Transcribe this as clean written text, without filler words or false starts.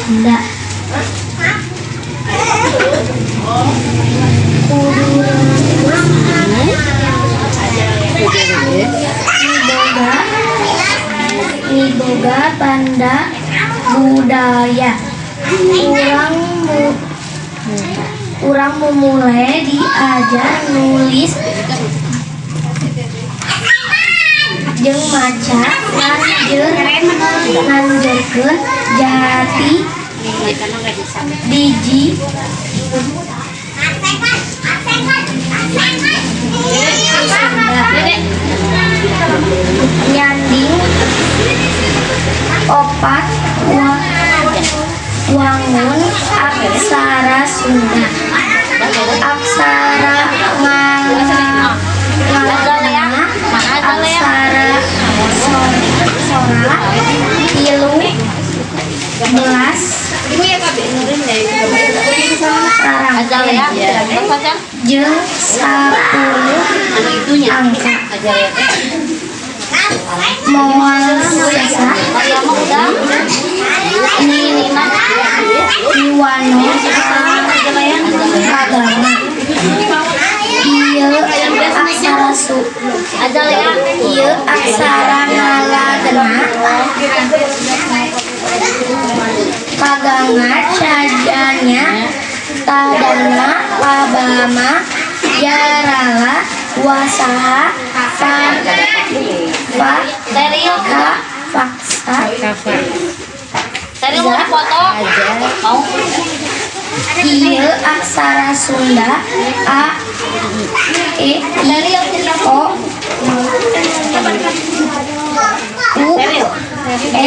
Sunda. Miboga miboga banda budaya. Urang mu urang mumule diajar nulis jeung maca nanjerkeun jati diji Sunda. Nyanding opat wangun aksara Sunda. Aksara ngalagena aksara sora 13 rarangken jeung 10 angka. Moal sesa miwano kaganga. Ieu aksara su ieu aksara ngalagena kaganga cajanya tadana pabama jarala wasaha fa fa ka faksa. Tadi mau dipoto? Mau? Ieu aksara Sunda a e i o u e e.